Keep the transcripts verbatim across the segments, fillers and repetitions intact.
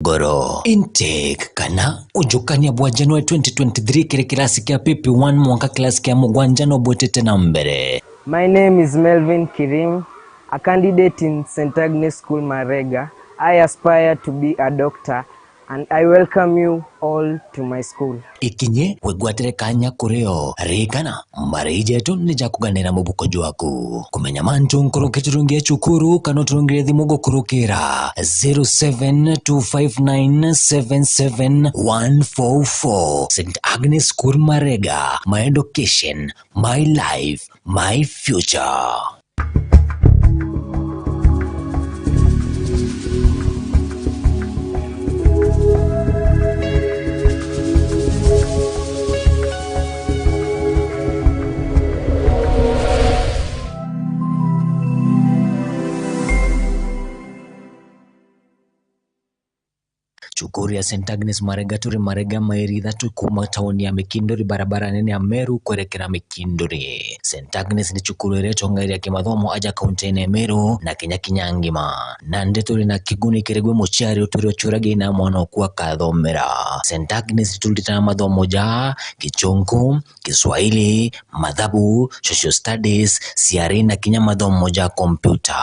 Goro. Intake kana ujukania bwa January twenty twenty-three kiri kirasi kia P P one mwanka kirasi kia mugwanja no bwitite na mbere. My name is Melvin Kirim, a candidate in Saint Agnes School Marega. I aspire to be a doctor and I welcome you all to my school. Ikinye wigwatire kanya kurio, ririkana, mbari jetu ni ja kuganira mubuko jwaku. Kumenya mantu nkuruki turungie cukuru kana uturungire thimu gukurukira zero seven two five nine seven seven one four four. Saint Agnes School Marega, my education, my life, my future. Cukuru ya Saint Agnes Marega turi Marega, mairi ithatu kuuma tauni ya Mikinduri, barabara nene ya Meru kwerekera Mikinduri. Saint Agnes ni cukuru iria itongagiria kimathomo aja kaunti-ini ya Meru na kinya kinya ngima. Nandi turi na kiguni kiri gwi muciari utwire uciuragia ina mwana oku akathomera. Saint Agnes turitaga mathomo ja Gichunku, Kiswahili, mathabu, social studies, ciari na kinya mathomo ja kompyuta.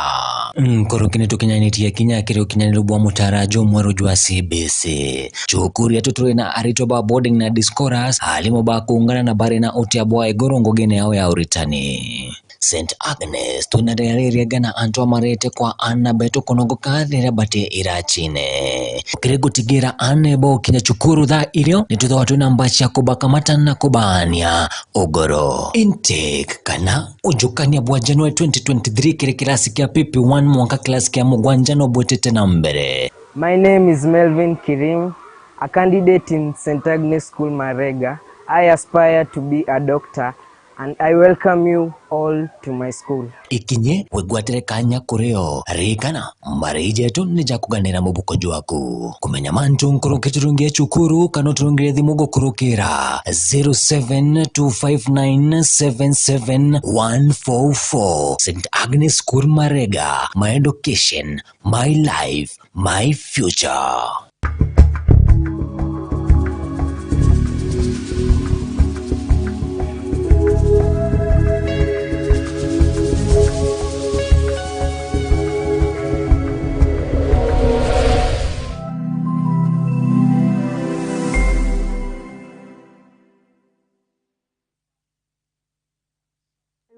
Nkuruki ni tukinyanitie kinya kiri ukinyaniru bwa mutaara jumweru jwa C B C. Cukuru yetu turi na aritwa ba boarding na day scholars, alimu ba kuungana na bari na utia bwa iguru ngugine yao ya uritani. Saint Agnes, twina riria ririega na antu amarete kwa aana betu kunogoka riria bati iracine. Kiri gutigira aana bo kinya cukuru thaa irio, ni twithagwa twina mbaci ya kubakamata na kubaania ugoro. Intake kana ujukania bwa January twenty twenty-three kiri kirasi kia P P one mwanka kirasi kia mugwanja no bwitite na mbere. My name is Melvin Kirim, a candidate in Saint Agnes School Marega. I aspire to be a doctor and I welcome you all to my school. Ikinye wigwatire kanya kurio, ririkana, mbari jetu ni ja kuganira mubuko jwaku. Kumenya mantu nkuruki turungie cukuru kana uturungire thimu gukurukira zero seven two five nine seven seven one four four. Saint Agnes School Marega, my education, my life, my future.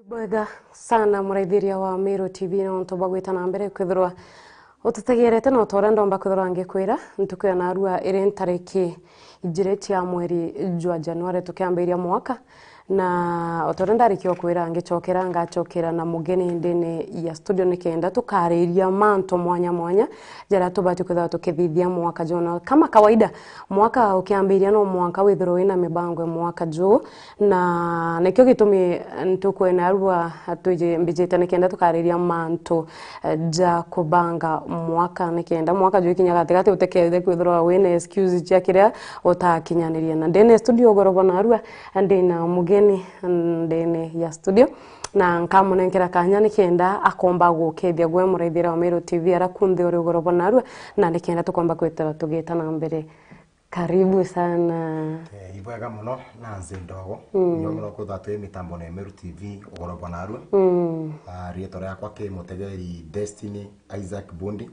Bwega sana muraithiria wa Meru T V, na untu bwa gwita na mbere kwithirwa ututegerete, na uta uria ndomba kwithirwa ngikwira, ntuku ya narua iri ntariki ijiri cia mweri jwa Januari tukiambiria mwaka, na uta uria ndarikia kwira, ngicokera ngacokera na mugeni ndene ya studio nikenda tukariria mantu mwanya mwanya jaria tubati kwithirwa tukithithia mwaka juu. Na kama kawaida, mwaka ukiambiria no mwanka withirwe wina mibango ya mwaka juu, na nikio gitumi ntuku ya narua twiji-, mbijite nikenda tukariria mantu, eh, ja kubanga mwaka, nikenda mwaka jwikinya gatigati utikethe kwithirwa wina excuse cia kiria utakinyanirie. Na ndene studio ugoro bwa narua, ndina mugeni ndene ya studio, na nkamunenkera kanya nikenda akomba gukethia gwe muraithiria wa Meru T V aria kunthe uri ugoro bwa narua, na nikenda tukomba kwithirwa tugita na mbere. Karibu sana. Eh, ibwega muno, nanzi ndogo. Mm. Nyo muno kwithirwa twi mitambo na Meru T V, ugoro bwa narua. Mm. Ah, riitwa riakwa ki Mutegeri Destiny Isaac Bundi.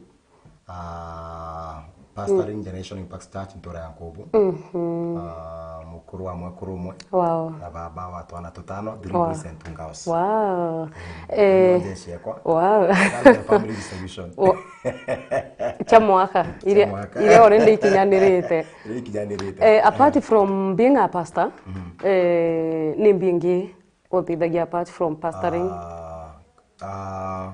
Ah, pastoring Generation Impact Church, ntura ya Nkubu. Mhm. Ah, mukuru wa mwekuru umwe. Wow. Na baba wa twana tutano, three Wow. boys and two girls. Wow. Eh, Eh, nje ciakwa. Wow. That's the family distribution. Wa-, cia mwaka, iria, Cia mwaka. iria already ikinyanirite. Iria ikinyanirite. Eh, apart Eh. from being a pastor, Mhm. eh, ni mbingi uthithagia apart from pastoring? Ah, ah,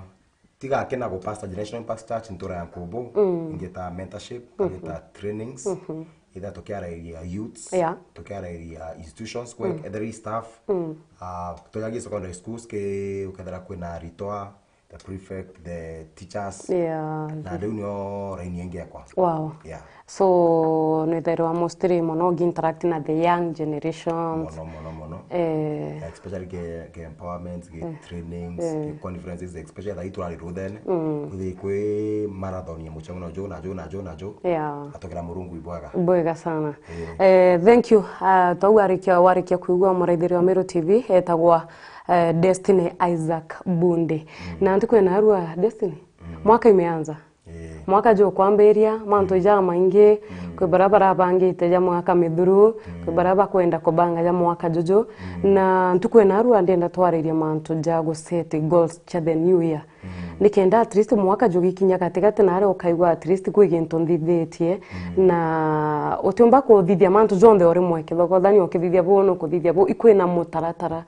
tiga akina gu pastor Generation Impact Church ntura ya Nkubu, Mm. ngita mentorship, Mhm. ngita trainings, Mhm. either tukiarairia youths, Yeah. tukiarairia institutions, kwe Mm. either staff, Mm. ah, tujagia secondary schools ki ukethera kwina aritwa, the prefect, the teachers. Yeah. Na riu nio raini ingi yakwa. Wow. Yeah. So, nwithairwa mostly mono ngi interact na the young generations. Mono, mono, mono. Eh. Especially ke, ke empowerment, ke trainings, ke conferences, especially thaa ii turari ruthene. Kwi, kwi marathon ya muchang'o na jo, na jo, na jo, na jo. Yeah. Atokera Murungu ibwega. Bwega sana. Eh, thank you. Ah, twau warikia, warikia kuigua muraithiria wa Meru T V etagwa, eh, Destiny Isaac Bunde. Na ntuku ena arua Destiny. Mwaka imeanza. Eh. Mwaka jukwambiria, mantu jamaingi, kwi baria barabangite ja mwaka mithuru, kwi baria bakwenda kubanga ja mwaka juju, na ntuku ena arua ndienda twaririe mantu ja gu set goals cha the new year. Nikenda at least mwaka jugikinya gatigati nari ukaigua at least kwi gintu nthithitie, na utiumba kuthithia mantu jonthe o rimwe, kithokothania ukithithia buu, nukuthithia buu, ikwina mutaratara.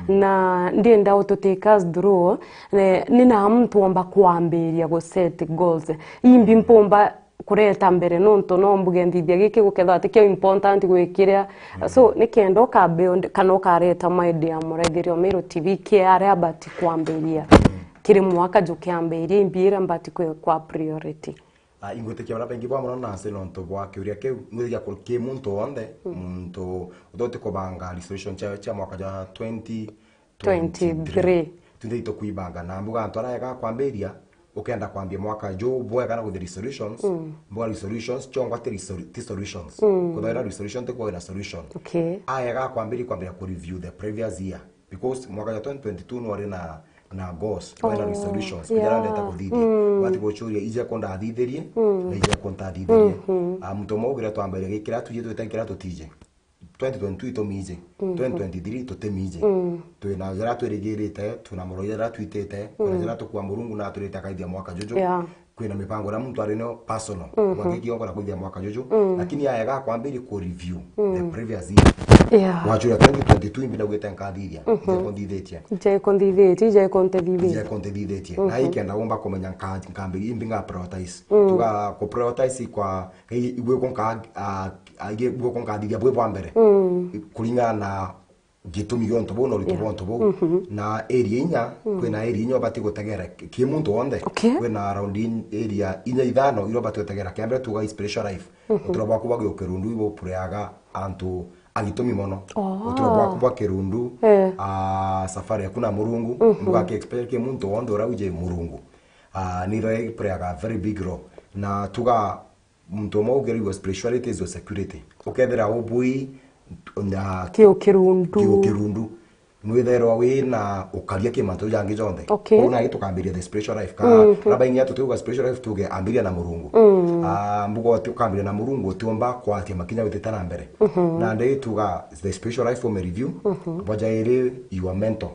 Na ndienda utu take us through, eh, ni na muntu omba kwambiria gu set goals. Imbi mpumba kureta mbere nontu no mbuge nthithia giki gukethwa ati kio important gwikiria. So, ni kenda ukabuild kana ukareta ma idea muraithiria wa Meru T V ki aria abati kwambiria kiri mwaka jukiambiria, imbi iria mbati kwi kwa priority. Ah, ingwitikia baria baingi bwa mono nase nontu bwa kiuria kiu, ngwitikia kuri ki muntu wonthe, muntu uthoti kubanga resolution cia, cia mwaka jwa twenty twenty-three. Twenty-three. Twinthe itukwibanga na mbuga antu aria ega kwambiria, ukenda kwambia mwaka ju bwega na kuthi resolutions, mbuga resolutions, chongwa ti resolu-, ti solutions. Kuthaira resolution ti kuwa na solution. Okay. Aya ega kwambiria, kwambiria ku review the previous year. Because mwaka jwa twenty twenty-two nwari na, na goals, oh, na resolutions, yeah, kujara ndeta kuthithia. Wati gucuria ije kundathithirie, na ije kuntathithirie. Ah, muntu umwe ugire twambaire gikira tuje twite kira tutije. Twenty twenty-two itumije, twenty twenty-three tutimije. Twina jara twirigirite, twina muroi jara twitite, kwina jara tukua Murungu na turite akaithia mwaka juju. Yeah. Kwina mipango na muntu ari no personal. Mwaka ikio ngona kuithia mwaka juju. Lakini aya ga kwambiri ku review the previous year. Yeah. Wachuria twenty twenty-two imbi naugite nkathithia, ije kunthithitie. Ije kunthithitie, ije kuntethithitie. Ije kunthithitie. Na ikenda umba kumenya nka-, nkambiri imbi nga prioritize. Tuga ku prioritize kwa, kai igwe kunka, ah, igwe kunkathithia bwi bwa mbere. Kuringana na gitumi giontu buu na uritu, yeah, bwontu buu. Na area inya, kwina area inya ubati gutegera ki, ki muntu wonthe. Okay. Kwina around in-, area inya ithano iria ubati gutegera. Kia mbere tuga i spiritual life. Uturo bwaku bwa giukirundu ibupureaga antu a gitumi mono. Oh. Uturo bwaku bwa kirundu, eh, ah, safari yaku na Murungu, ndugaki expect ki muntu wonthe uria wije Murungu. Ah, niro ipureaga very big role. Na tuga muntu umwe ugerigwa spirituality is your security. Ukethira ubui na kiukirundu. Kiukirundu. Nwithairwa wi na ukaria ki mantu jangi jonthe. Okay. Koguo nagi tukambiria the spiritual life. Ka, mhm, na baingi atu tuga spiritual life tuge ambiria na Murungu. Mm. Ah, mbuga uti ukambiria na Murungu utiumba kwatia makinya witite na mbere. Mhm. Na ndi tuga the spiritual life ume review. Mhm. Boja iri your mental.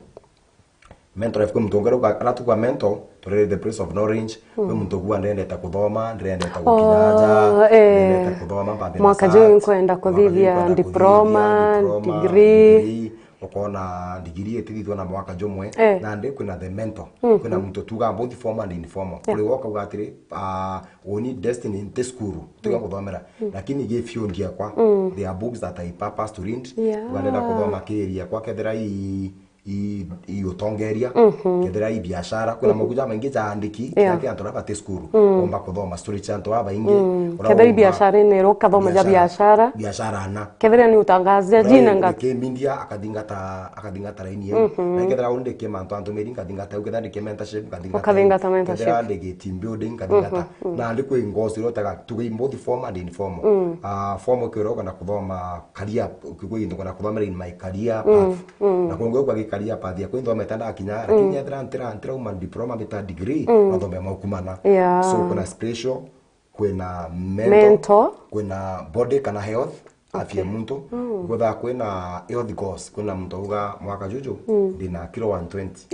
Mental life kwi muntu ungi aratuga mental, turere the place of knowledge, kwi muntu uguga ndendete kuthoma, ndendete gukinya nja, oh, eh, ndendete kuthoma, mpambire mwaka juyu nkwenda kuthithia diploma, degree. Ukona degree itithithwa na mwaka jumwe, eh, na ndi kwina the mental. Mhm. Kwina muntu tuga both formal and informal. Yeah. Kuri we ukauga atiri, ah, uni destiny nti cukuru, tiga kuthomera. Mm. Lakini gi field yakwa, there are books that I purpose to read. Yeah. Uga ndenda kuthoma ki area yakwa, kethira i i, i utongeria, mhm, kethira i biashara, kwina, mhm, makuja maingi ja andiki, yeah, kethira antu aria bati cukuru, mm, omba kuthoma story cia antu abaingi. Mm. Kethira i biashara ine ro kathoma ja biashara. Biashara na. Kethira ni utangaza jina nga. Kimindia akathingata, akathingata raini yau. Mhm. Na kethira undikie mantu antu meri nkathingata, kethira ndikie mentorship nkathingata. Ukathingata mentorship. Kethira ndiki team building nkathingata. Mhm. Na ndi kwi ngosi ro taga tuge both formal and informal. Mm. Ah, formal kiro kana kuthoma career, kigwe into kana kuthomera in my career path. Mm. Na kungi kwa career path ya kwinthomete ndakinya, lakini ethira ntira, ntira uma diploma bita degree, mm, mathome maukumana. Yeah. So kuna spiritual, kwina mental, mental, kwina body kana health, afya, okay, muntu. Mm. Gutha kwina health goals, kwina muntu auga mwaka juju, mm, ndina kilo one twenty.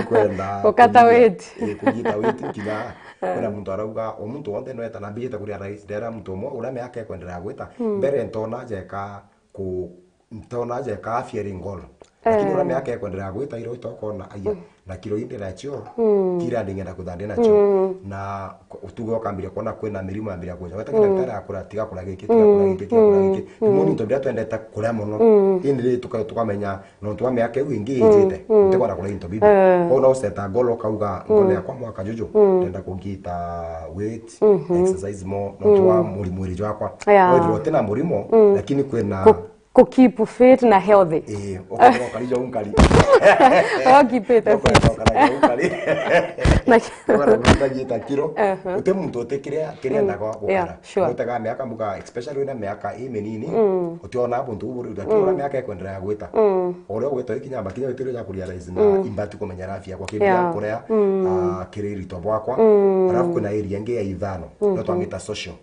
Kwenda ukata weight. Eh, kugita weight kinya. Kwina muntu arauga, o muntu wonthe no etana mbijite kuria rais, ndera muntu umwe uria miaka ekwenderea gwita, mm, mbere ntona jeka ku, ntona jeka afya iri ngolo. Lakini uria, eh, miaka ekwenderea gwita, iro itokona, aya, mm, na kiro ii ndi nacio, mm, kira ndi ngenda kwithira ndi nacio. Mm. Na ku-, utuge ukambiria kwona kwina mirimu yambiria kuja. Weta, mm, daktari akura, tiga kura giki, tiga kura giki, tiga kura giki. Mm. Ni moni into biria twendete kuria mono. Mm. Indi ri tuka-, tukamenya nontu wa miaka iu ingi, mm, ijite, mm, ntikwenda kuria into bibi. Eh. Kwou no useta ngoro ukauga, mm, ngoro yakwa mwaka juju, mm, ndenda kugita weight, mhm, exercise more, nontu wa, mm, muri-, mwiri jwakwa. Yeah. Wethirwa utina murimo, mm, lakini kwina ku-, ku keep fit na healthy. Ii, ukorwo ukari jau nkari. Okipite fit. Ukorwo ukari jau nkari. Na ukorwo ukari jau nkari. Aha. Uti muntu uti kiria, kiria, mm, endaga gukara. Yeah, sure. Utega miaka mbuga, especially wina miaka i minini, mm, utiona buntu buburi, lakini, mm, ura miaka ikwenderea gwita. Mm. Uria ugwita ikinya makinya witirio ja kurealize na, mm, imbati kumenya afya yakwa, kiri, yeah, kuria, mm, ah, kiri rito bwakwa. Mm. Alafu kuna area ingi ya ithano, mm, no twangita social.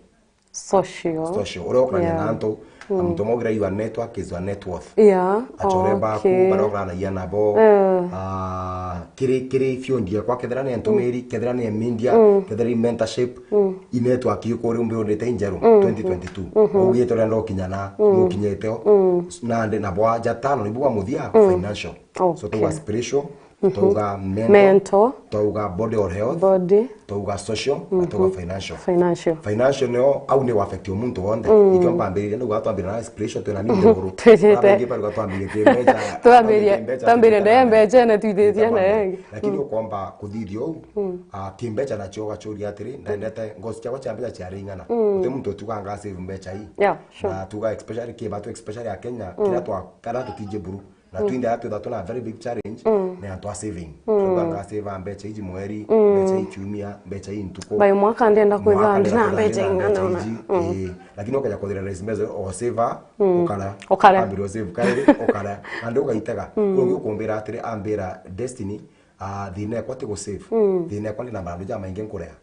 Social. Social. Uria ukanya, yeah, na antu, mm, antu maugira your network is your net worth. Yeah. Achore baku, okay, baria ukaranagia nabo. Eh. Ah, kiri, kiri field yakwa, kethira ni ntumiri, mm, kethira ni media, mm, kethira ni mentorship, mm, i network yuku uri umbi urite injeru, mm, twenty twenty-two. Mm-hmm. Ugite urenda ukinyana, mm, nukinyite o. Mm. Nandi nabo aja tano, nibu bwa muthia, mm, financial. Okay. So, tuga spiritual, mhm, tuga mental, mental, tuga body or health, body, tuga social, na tuga, mhm, financial. Financial. Financial nio, au ni affect muntu wonthe. Mm. Ikio mpambiriria, niu twambiriria na spiritual, twina nini nguru. Twitite. Ara ingi bari twambiririe kimbeca, twambiririe, twambiririe na mbeca, na twithitie na ingi. Lakini, mm, ukomba kuthithia uu, mm, ah, kimbeca nacio ugacuria atiri, ndendete, ngoci ciakwa cia mbeca ciari ing'ana. Mm. Uti muntu utuga nga save mbeca ii. Yeah, sure. Na tuga especially kibatu, especially ya Kenya, mm, kiria twa-, kana tutiji buru. Na, mm, twinthe aria twithagwa twina very big challenge, mm, ni antu a saving. Mm. Tuga nga save mbeca iji mweri, mm, mbeca ii kiumia, mbeca ii ntuku. By mwaka ndenda kwithirwa ndina mbeca ing'ana ona. Iji, mm, ii, lakini ukaja kuthira raise mbeca o save, mm, ukara. Ukara. Ambira o save kairi, ukara. Na ndi ugaitega. Mm. Ungi ukumbira atiri, ambira Destiny, ah, thina ekwa ti gu save. Mm. Thina ekwa ndina marandu jamaingi nkurea.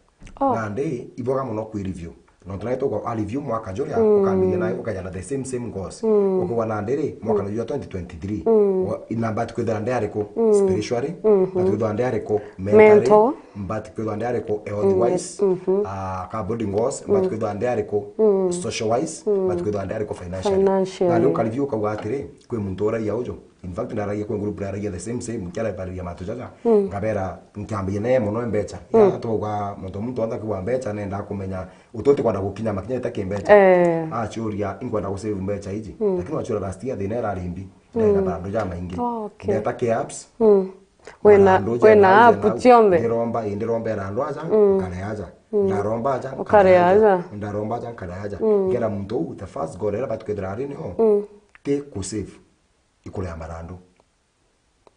Oh. Nandi, iboga mono kwi review. Nontu naitwe uga a review mwaka juria, mm, ukambiria nayo ukaja na the same, same goals. Mm. Ukauga nandi ri, mwaka, mm, juju jwa twenty twenty-three, mm, wa-, ina mbati kwithira ndi ariku, mm, spiritually, mm-hmm, mbati kwithira ndi ariku mentally, mental, mbati kwithira ndi ariku health, mm, wise, mm-hmm, ah, ka body goals, mbati, mm, kwithira ndi ariku, mm, social wise, mm, mbati kwithira ndi ariku financially. Financially. Nandi uka review ukauga atiri, kwi muntu uragia uju, in fact, ndaragia kwi group ndaragia the same, same, kiarabariria mantu jaja, mm, nkabera, nkiambiria naye mono mbeca. Mm. Ya, twauga muntu, muntu wonthe akiuga mbeca, nenda kumenya, utu utikwenda gukinya makinya ita ki mbeca. Eh. Achuria, inkwenda gu save mbeca iji. Mm. Lakini wachura last year, thina irari mbi. Mm. Ndenda marandu jamaingi. Oh, okay. Ndeta ki apps. Mm. Wina, marandu ja wina na app nau, cionthe? Ndiromba, ii, ndiromba irandu aja, mm, nkare aja. Mm. Ndaromba aja, ukare aja. Ndaromba aja, nkare aja. Mm. Ngera muntu uu, the first goal iria batu kwithira ari nio, mm, ti ku save. Ikurea marandu.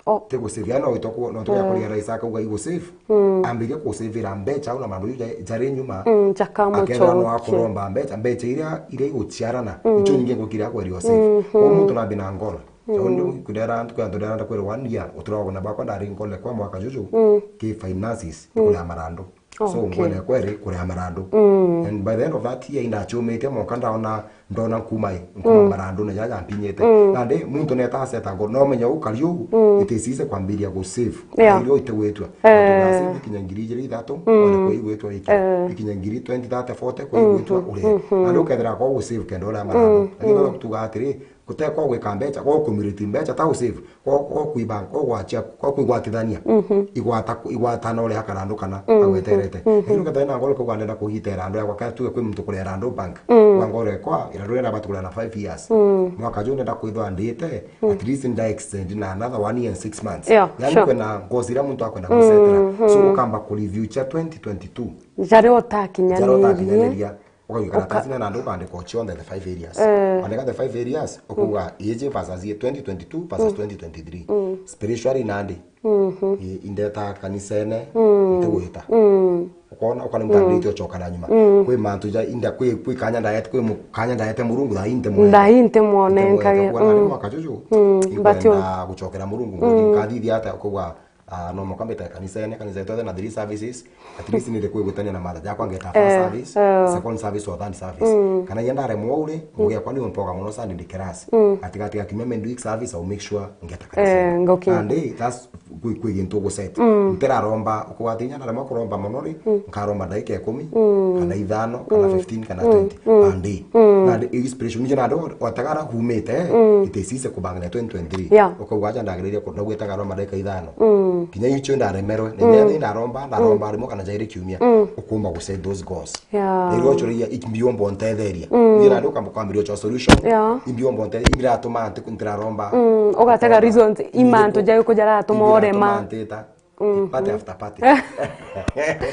Oh. Ti gu save, yani no witwa ku-, no tuya, mm, kuria raisa akauga igu save. Mm. Ambiria ku save-ira mbeca au na marandu ja-, jari nyuma. Mm, jakamucokia. Akethira no akuromba mbeca, mbeca iria, iria iguciarana, mm, icio nyingi ngukira kweria u save. Mm-hmm. Kwou muntu nambi na ngoro. Mm. Kwirera antu, kwirera antu, kwirera one year, utura wagona bakwa ndari ngole kwa mwaka juju, mm, ki finances, mm, ikurea marandu. So, okay, ngwene kweri kurea marandu. Mm. And by the end of that year, indachumitie moka ndaona, ndona nkuma i, nkuma, mm, marandu na jaja mpinyite. Mm. Nandi, muntu neta aseta ngoro, no menya ukari uu, mm, it is easy kwambiria gu save. Yeah. Irio itigwitwa. Eh. Atu na save ikinya ngiri ijiri ithatu, mm, one kwi igwitwa iki. Eh. Ikinya ngiri twenty, thirty, forty kwi igwitwa, mm-hmm, uri. Mm-hmm. Nandi ukethira kwa gu save kenda urea marandu. Mm. Lakini, mm, no tuga atiri, gutekwa gwika mbeca, kwa kumiliti mbeca, ta gu save. Ko, ko kwiba, ko gwachia, ko kwigwatithania. Mhm. Igwata, igwatana uria karandu kana, mhm, agweterete. Mhm. Lakini ukethira na ngoro ukauga ndenda kugitera andu yakwa, kana tuge kwi muntu kurera andu bank. Mm. Kwa ngoro ekwa, ira ruria nabati kurera na five years. Mm. Mwaka juu ndenda kwithwa ndite, mm, at least nda extend na another one year and six months. Yeah, yani, sure, kwina ngozi iria muntu akwenda gusetera. Mhm. So ukamba ku review cha twenty twenty-two. Jaria utakinyanirie. Jaria utakinyaniria. Ukagwikara uka- karatasi na andu ukandika o cionthe the five areas. Eh. Wandika the five areas, ukauga, mm, iji versus ye twenty twenty-two versus, mm, twenty twenty-three. Mm. Spiritually nandi. Mhm. I-, indeta kanisene, mm, ntigwita. Mm. Ukona, ukona, mm, mutambirite ucoka na nyuma. Mm. Kwi mantu ja, inda, kwi, kwi kanya ndaete, kwi mu-, kanya ndaete Murungu, thaa ii ntimwonete. Thaa ii ntimwonete, ntimwonete, nkagera, kuona ni, mm, mwaka juju, mm, inkwenda gucokera Murungu, mm, nkathithia ata, ukauga, ah, no mwanka mbite kanisene, kanisa yetu na three services, at least ninde kwigwitania na mother jakwa ngeta first, eh, service, eh, second service or third service. Mm. Kana iya ndaremwa uri, mm, ngugi yakwa ni umpoga muno Sunday ndi class. Mm. Gati gati ga kiumia midweek service, I'll make sure ngeta kanisene. Eh, ngokinya. And, eh, that's kwi, kwi gintu guset. Mm. Ntiraromba, ukwatinya ndaremwa kuromba muno ri, mm, nkaromba ndagika ikumi, mm, kana ithano, kana, mm, fifteen, kana, mm, twenty, mm, a day. Mm. Na ndi inspiration nje na ndo watagara humite, mm, it is easy kubangania twenty twenty-three. Yeah. Ukauga aja ndagiriria ku-, ndagwetaga ro madaika ithano. Mm. Kinya icio ndaremerwe, na mm. Ndaromba, ndaromba rimwe kana jairi kiumia, mm. Ukumba gu set those goals. Yeah. Nirwo ucuragia, imbiomba untetheria. Mm. Ngira ndio kamba kwambiria cho solution. Yeah. Imbiomba untetheria, ingiratuma nti kuntiraromba. Mm. Ugatega reasons, imantu jai kujaratuma urema. Party after party.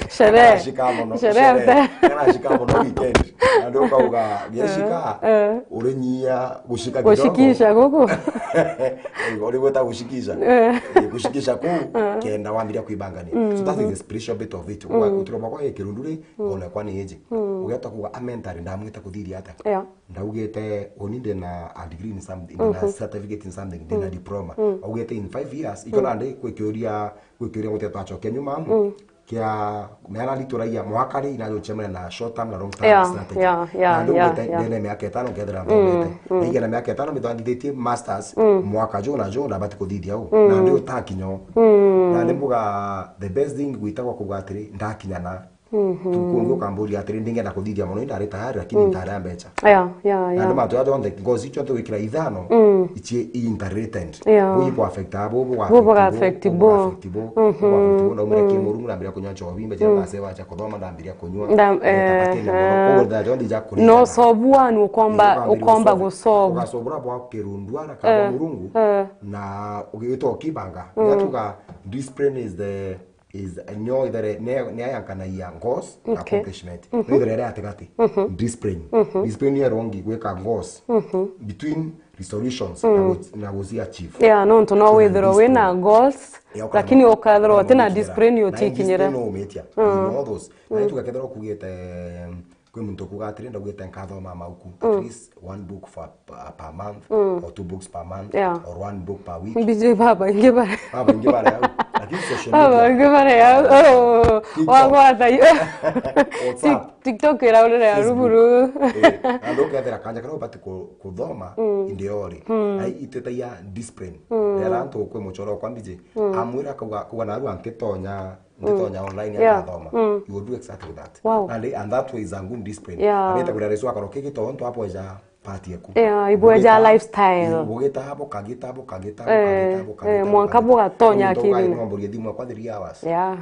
Sherehe. Nashika mono, sherehe after. Nashika mono weekend. Na ndio kauga, geshika, eh, urinyia gushika kidogo. Gushikisha guku. Eh, uri gweta gushikisha. Eh. Eh, gushikisha ku, eh, kenda wambiria kwibangania. Mm. So that is the spiritual bit of it. Mm. Utiromba kwa kirunduri, mm, ona kwa ni eji. Mm. Ugeta kuga, a mentor ndamwita kuthithia ata. Yeah. Ndaugite, uni ndi na a degree in something, na certificate in something, ndi na diploma. Mm. Augite in five years, ikona ndi kwikiuria, kwikiuria gutetwacokia nyuma amu. Mm. Kia mera rituragia mwaka ri, inajuchemana na short term na long term strategy. Yeah, yeah, yeah. Na ndio yeah, ndene miaka itano ngethera thomete. Mm. Naige na miaka itano mithondithitie masters, mm, mwaka ju na ju ndabati kuthithia u. Mm. Na ndio utakinyo. Mm. Na ni mbuga the best thing gwitagwa kuga atiri, ndakinya na. Mhm. Tukungi ukamburia atiri, ndingenda kuthithia mono, indari tayari, lakini, mm, ntari a mbecha. Yeah, yeah, yeah. Na ndio matu ya jonthe, ngozi chonthe wikira ithano, mm, ichie interrelated. Yeah. Buyi bu affect abo, bu affect bo, bu affect bo, bu affect bo. Mhm. Bu affect bo, na umere ki murungu, ndambiria kunywa nchobi, mbecha, mm, ndaseva cha kuthoma, ndambiria kunywa. Ndam-, eh, eh. Uguo thaa jonthe ija kuringana. No sobu wanu ukomba, ukomba gusobu. Ugasobura bwa kirundwara kaba murungu, eh, na ugitwa ukibanga. Mm. Yatuga discipline is the is nyo ithere ne ne ayankanagia goals na, okay, accomplishment. Mhm. No ithere ria atigati. Mhm. Discipline. Mhm. Discipline ni erongi gwika goals. Mhm. Between resolutions na, mm, gu-, na guci achieve. Yeah, no ntu no withirwo wina goals, yeah, lakini ukathirwo uti na discipline utikinyira. Na discipline no umitia. Mm. In all those. Na, mm, nituga kethirwo kugite, em, kwi muntu kuga atiri, ndagwite nkathoma mauku, mm, at least one book for, per, per month, mm, or two books per month, yeah, or one book per week. Mbiji baba ingi bare. Baba ingi bare au. Lakini social media. Baba ingi bare au. Oh, TikTok. Wagwatha. WhatsApp. Tik-, TikTok iraurire ya Facebook. Ruburu. Eh, na ndukethira kanja kana ubati ku-, kuthoma, mm, indi ori. Mm. Ai itetagia discipline. Mm. Rera antu kwi muchoro kwa mbiji. Mm. Amwira kuga, kuga na arua ntitonya, ntitonya online, yeah, akathoma. Mm. You will do exactly that. Wow. And, and that way is a good discipline. Yeah. Abeta kuria resu akaro kigi tontu apoja party eku. Yeah, ibweja lifestyle. Bugita bo, kagita bo, kagita bo, eh, kagita bo, eh, kagita bo, mwanka kagita bo. Bugatonya akiri. Ndio mburie thimu kwa three hours. Yeah.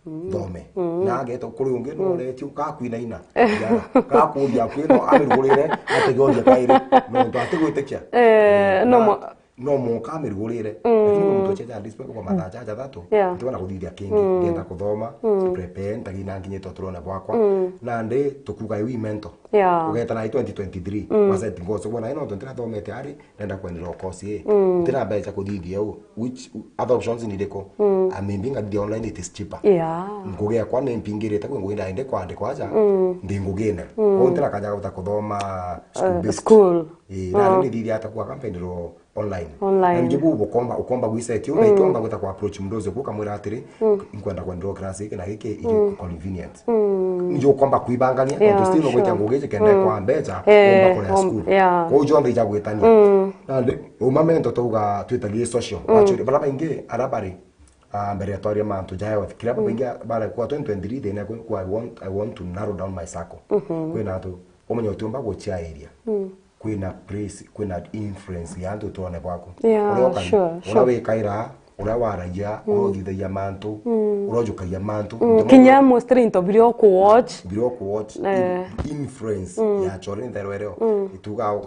Mm. Thome. Mm. Na ageta kuri ungi, mm, no uretio kakwinaina. Yeah. Kakuria kwino amirugurire, ategoria kairi. No ndo atigwitikia. Eh, no. Na mo- no mwanka amirugurire. Mm. Lakini muntu cheja display kwa mathaa jaja thatu. Yeah. Ntiona kuthithia kingi. Mm. Ngenda kuthoma, mm, prepare, ntagina nginyite uturone bwakwa. Mm. Na ndi tukuga iwi mentor. Yeah. Ugeta na twenty twenty-three. Mm. Waset ngoso bona ino tontu ndirathomete ari, ndenda kwendera course ii. Mm. Ntina mbecha kuthithia u. Which other options ni iriku? Mm. Ah, maybe ngathithia online, it is cheaper. Yeah. Ngugi yakwa ni mpingirite kwi ngugi ndaende kwandikwa aja, mm, ndi ngugine. Mm. Kwou ntina kaja guta kuthoma school, eh, based. School. Ii, na, mm, nithithia ata kwa campaign ro online. Online. Na nje bu bukomba, ukomba gwisetia, mm, na ikomba gwita kwa approach mdozi ku kamwira atiri, mm, nkwenda kwenderwa class iki na giki, iri, mm, convenient. Mm. Nje ukomba kwibangania, yeah, tontu still, sure, ugwita ngugi iji kenda, mm, kwa mbecha, eh, umba kuria school. Yeah. Kwou jonthe ija gwitania. Mm. Na ndi, uma mento tuga twitagie social. Mm. Actually, bara baingi ara bari, ah, mbere ya twaria mantu ja health. Kira, mm, baingi bara kwa twenty twenty-three, thina kwa, kwa I want, I want to narrow down my circle. Mhm. Kwina antu, umenye utiumba guchiairia. Mm. Kwina place, kwina influence ya antu uturone bwaku. Yeah, uria ukari, sure, uria, sure, wikaira, uria waragia, mm, uria uthithagia mantu, mm, uria ujukagia mantu. Mm, ndio kinya maundu mostly into biria ukuwatch. Biria ukuwatch, eh, in-, influence, mm, ya chore ntherwereo. Mm. Ituga,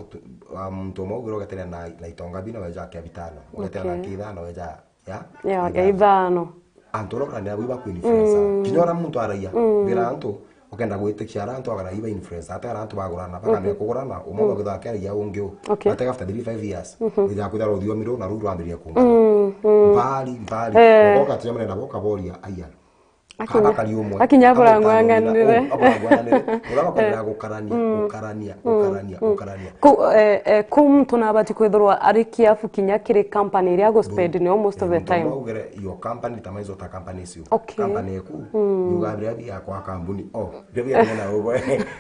ah, muntu umwe ugira ugatene na, na itonga bina weja kia bitano. Ugatene na, okay, kithano weja ya, ya, ya ithano. Antu uria ukarania nabo iba ku influencer. Mm. Kinya uria muntu aragia, mm, wira antu, ukenda gwitikia ara antu agara iba influencer, ate ara antu bagurana, bakambia, mhm, kugurana, umwe, mhm, bagutha akeragia ungi u. Okay. Atega after three, five years, mhm, wija kwithira ruthiomi ruu na ruu rwambirie kungana. Mm, mm. Mbali, mbali. Eh. Ugoka tunyamane nabo ukaboria, aya. Akinya, kaba kari umwe. Akinya aburangwanganire. Aburangwanganire. Oh, aburangwanganire. Uria bakwenda gukarania, mm, gukarania, mm, gukarania, mm, gukarania. Ku, eh, eh, ku muntu nabati kwithirwa ari careful kinya kiri company iria agu spend nio most of the time. Muntu no ugere your company, tama izo ta company icio. Okay. Company eku, mm, yuga biria bia kwa kambuni. Oh, biria bia na ubo.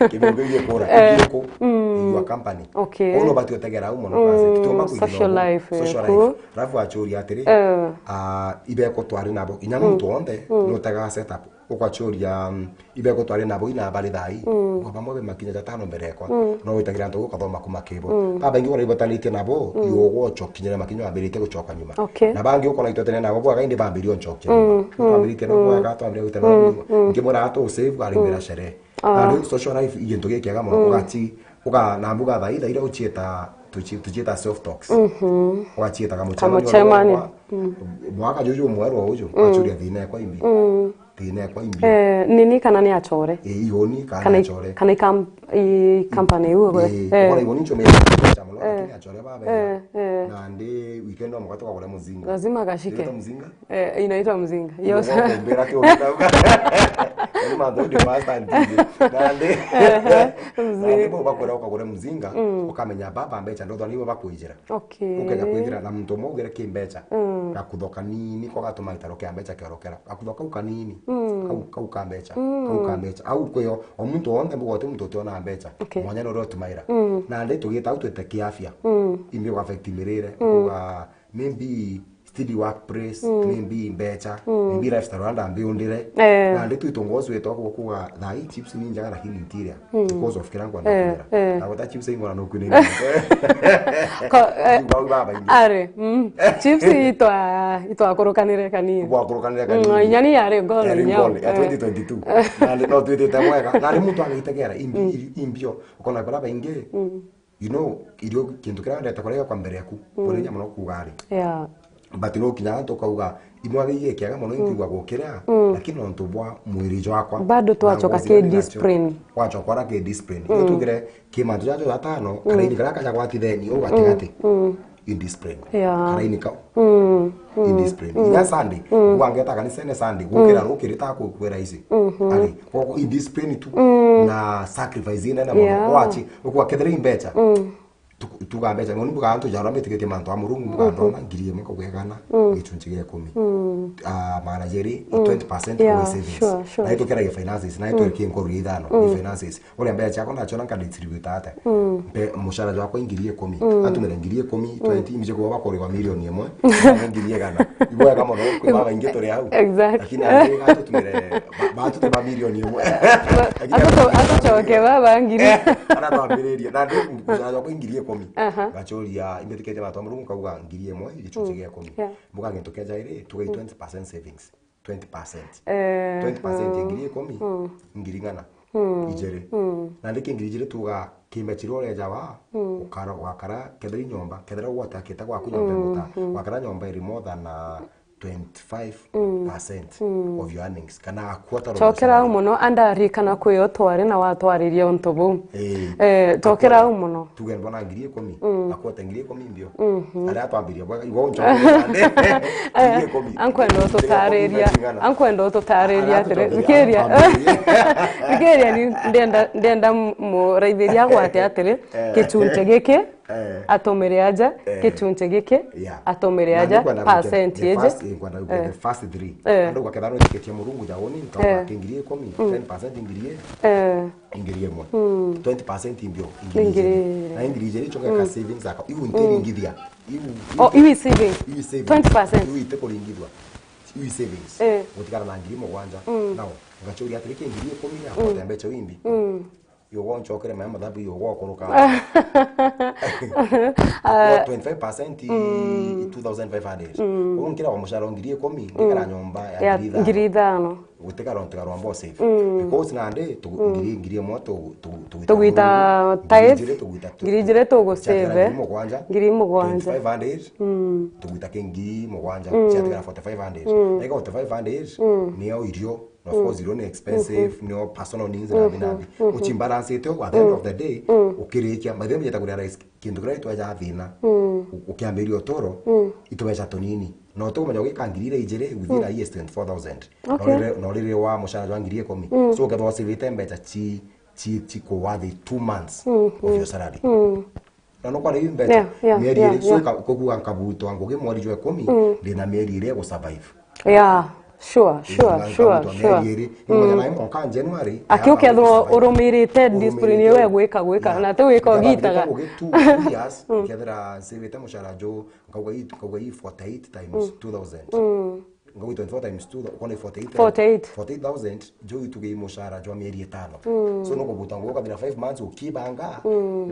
Kibunge bia kura, eh, kibunge, mm, your company. Okay. Ono bati utegera au mono, mm, kwa sababu tuomba, mm, kuignore social life, social life. Alafu achuria atiri, eh, ah, ibeko twari nabo. Inya, mm, muntu onthe, mm, nutega setup. Ugacuria, mm, ibeko twari nabo ina bari thai. Mm. Kwa bamwe be makinya jatano mbere yakwa. Mm. No witagira antu ukathoma kuma kibo. Mm. Babaingi uraibotanitie nabo, mm, iugwa ucokinyira makinya wambiritie gucoka nyuma. Okay. Na bangi ukona itwetene nabo bwaga indi bambirie uncokia nyuma. Mm. Twambiritie nabo, mm, bwaga, twambiritie nabo. Mm. Ngimwira atu save ari mbira sherehe. Ah. Na riu social life i gintu gikiega mono, mm, ugati, uga, na mbuga thaitha iria ucieta, tuci-, tucieta self talks. Mhm. Ugacieta kamucemani. Kamucemani. Mwaka juju mweru uju, mm, ugacuria thina ekwa imbi. Mm. Thina ekwa imbi. Eh, nini kana ni acore? Eh, igoni kana, kana i-, acore. Kana i kam-, i company iu gwe? Eh, eh. Ukona igoni nchome ya mono, eh, lakini acore babe. Eh, eh. Na ndi weekend no mukate kwa kule muzinga. Lazima gashike. Ndio muzinga? Eh, inaitwa mzinga. Yo. Mbera kio ndauga. Ni mandu ndi pasta ndi. Na ndi. Ehe, mzinga. Na ndi bo bakwira ukagure muzinga, mm, ukamenya baba mbecha ndo thoni bo bakwijira. Okay. Ukenya kwithira na muntu umwe ugire ki mbecha. Mm. Gakutho kanini ko gatuma gitaro kia mbecha kiorokera. Gakutho kau kanini. Mm. Kau, kau ka mbecha. Mm. Kau ka mbecha. Au kwiyo, o muntu wonthe mbuga uti muntu utiona mbecha. Okay. Mwanya no uria utumaira. Mm. Na ndi tugita au twite kiafya. Mm. Imbi uga affect mirire. Mm. Uga maybe steady workplace, mm, maybe mbecha, mm, maybe lifestyle ura ndambiundire. Eh. Na ndi twitu ngozi wetwa kuga thai chips ni njega lakini interior. Mm. Because of kira nkwenda, eh, kumira. Eh. Na wata chips ingora no kwine. Ko, eh, bau baba ingi. Are, mm. Chips itwa, itwa kurukanire kanini. Kwa kurukanire kanini. Mm, inyani yare ngolo. Yare inyao. Ngolo, ya, eh, twenty twenty-two. Na ndi no twitite mwega. Na ndi muntu agitegera imbi-, mm, imbio. Ukona kura baingi. Mm. You know, irio kintu kiria wendete kuria kwa mbere yaku, mm, kuri nyama no kuga ari. Yeah. But no kinya tukauga, imwe ari ikiaga mono, mm, inkwigua gukiria, mm, lakini nontu bwa mwiri jwakwa. Bado na twacoka ngozi ki iria nacio, discipline. Wacoka ora ki discipline. Mm. Iyo tugire ki mantu jajo jatano, mm, kana ini karia kaja gwati theni, ugatigati. Mm. Mm. Indiscipline. Yeah. Kana ini kau. Mm, mm, indiscipline. Mm. Inya Sunday, mm, uga ngeta kanisene Sunday, gukira, mm, rukiri ta kukwira ici. Mhm. Ari, kwa indiscipline tu, mm, na sacrifice ina na, yeah, mono. Wachi, ukwa kethira imbecha. Mm. Tu-, tuga mbecha, ngoni mbuga antu jaro metigetie mantu a Murungu, mbuga, mhm, ndona ngiri imwe kugegana, mm, gichunchi gia ikumi. Mm. Ah, mara jeri, mm, twenty percent, yeah, kwa savings. Sure, sure. Na itukeragia finances, na, mm, itwekie nkoru ya ithano, mm, finances. Uria mbecha ciakwa nacio na nkadistribute ate? Mm. Mbe, mucara jwakwa ingiri ikumi. Mm. Atumire ngiri ikumi, mm, twenty, imije kuba bakurigwa milioni imwe. Ngiri igana. Ibwega mono, kwi baba ingi turi au. Exactly. Lakini angi atutumire, ba-, batute ba milioni imwe. Lakini atuto-, atucoke baba ngiri. Eh, ara twambiririe. Na ndi mucara jwakwa ingiri ikumi. Aha. Ngacuria, imbitikitie batwa Murungu kauga ngiri imwe, gichunchi, mm, gia ikumi. Yeah. Mbuga gintu kia jairi, tugai, mm, twenty percent savings. Twenty percent. Eh, twenty percent ya, mm, ngiri ikumi, mm, ngiri igana, mm, ijiri. Mm. Na ndiki ngiri ijiri tuga kimbe chiria ureja wa, mm, ukara, wakara, kethira i nyomba, kethira gwatakite gwaku nyomba, mm, imuta, mm, wakara nyomba iri more than, uh, twenty-five percent, mm, of your earnings. Kana a quarter of your salary. Cokera au mono, andarikana kwi o twari na watwariria untu buu. Eh, eh, cokera au mono. Tuge mbona ngiri ikumi, mm, akwete ngiri ikumi mbio. Mhm. Aria twambirie bwega, igo nchoke ngiri ikumi. Ankwenda ututariria, ankwenda ututariria atiri, thikiria. Thikiria, ni ndenda, ndenda muraithiria gwate atiri, eh, gichunchi giki, eh, atumire aja, eh, gichunchi giki, yeah, atumire aja, percent iji. Na nkwenda gukena the first, nkwenda gukena, eh, the first three. Eh. Andu gwakethira no ticket ya Murungu ja uni, nkawa, eh, ngiri ikumi, mm, ten percent ngiri, eh, ingiri imwe. Mm. Twenty percent imbio, ingiri ijiri. Ingiri ijiri. Na ingiri ijiri, choka ka, mm, savings account. Iu ntiringithia. Mm. Iu, oh, iu i saving. Iu i savings. Twenty percent. Iu itikuringithua. Iu i savings. Eh. Gutigara na ngiri mugwanja. Mm. Now, ngacuria atiri, ki ngiri ikumi ya, mm, kwata mbecha wimbi. Mm. Iu gonchokere maya mathabu, iu gokuruka. Ah. Twenty-five percent, mm, two thousand five hundred. Mm. Uu nkira wa mucara wa ngiri ikumi, mm, ngikara nyomba ya, ya ngiri ithano. Ngiri ithano. Gutigara, gutigara wa mbo save. Mm. Because nandi tu-, mm, ngiri, ngiri imwe tu-, tu-, tugwita tithe, ngiri ijiri tugwita tu-, ngiri ijiri tugu save, ngiri mugwanja, ngiri mugwanja. Twenty-five hundred, mm, tugwita ki ngiri mugwanja, mm, ciatigara forty-five hundred. Mm. Na iga forty-five hundred, mm, niyo irio, na of course, irio ni expensive, mm-hmm, niyo personal needs, mm-hmm, na bi, na bi. Mm-hmm. Uchimbalance ite, at the end of the day, mm, ukirikia, by the way, njeta kurealize kintu kiria gitweja thina, mm, u-, ukiambiria uturo, mm, itubeca tunini. Na utikumenya ugika ngiri iria ijiri, within, mm, a year is twenty-four thousand. Okay. Na urire, na urire wa mucara jwa ngiri ikumi. Mm. So, ukethwa usivite mbecha chi, chi, chi kuwathi two months, mm, of your salary. Mm. Na nukwona iu mbecha, yeah, yeah, mieri, yeah, iri, so, yeah, ka-, kukuga nkabutwa ngugi mweri jwa ikumi, mm, ndina mieri iri ya gusurvive. Yeah, sure, sure, sure, sure. Mieri iri, mm, na imwe ka January, aki ukethwa urumirite discipline iwe gwika, gwika, yeah, na ti gwika ugitaga. Ngugi two, two years, mm, kethira nsivite mucara ju, nkauga hii, nkauga hii forty-eight times, mm, two thousand. Mm. Ngaugi twenty-four times two, ukona forty-eight. Forty-eight. Forty-eight thousand, jo itugei mushara jwa mieri itano. So, no kubuta nguo ukathira five months ukibanga,